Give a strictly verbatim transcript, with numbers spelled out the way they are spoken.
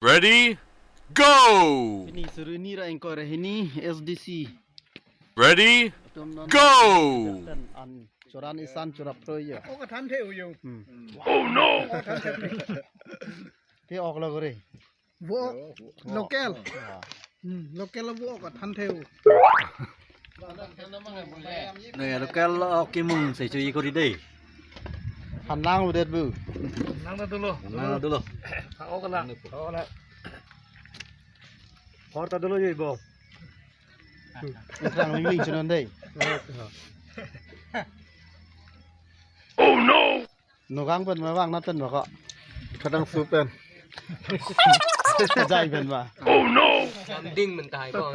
Ready, go! Pini suri ni ra ingkoi ra hini S D C. Ready, atum non go! Captain an choran isan chorap pro ya. Oh, kathan the uyo. Hmm. Oh no! Oh, kathan the. Ke ok lo gore. Vo local. Ah. Hmm, local vo kathan the u. Naya local ok kimung se chui kori dei. Hanlang udet bu. Nang na dulu. Nang na dulu. Ha, ok la. Ok la. Hor ta dolo ye bo. Israng ling ling chunon dei. Oh no! Nogang pen ma vang nat pen ma ko. Kadang su pen. Jai pen ma. Oh no! Ding mentai ko.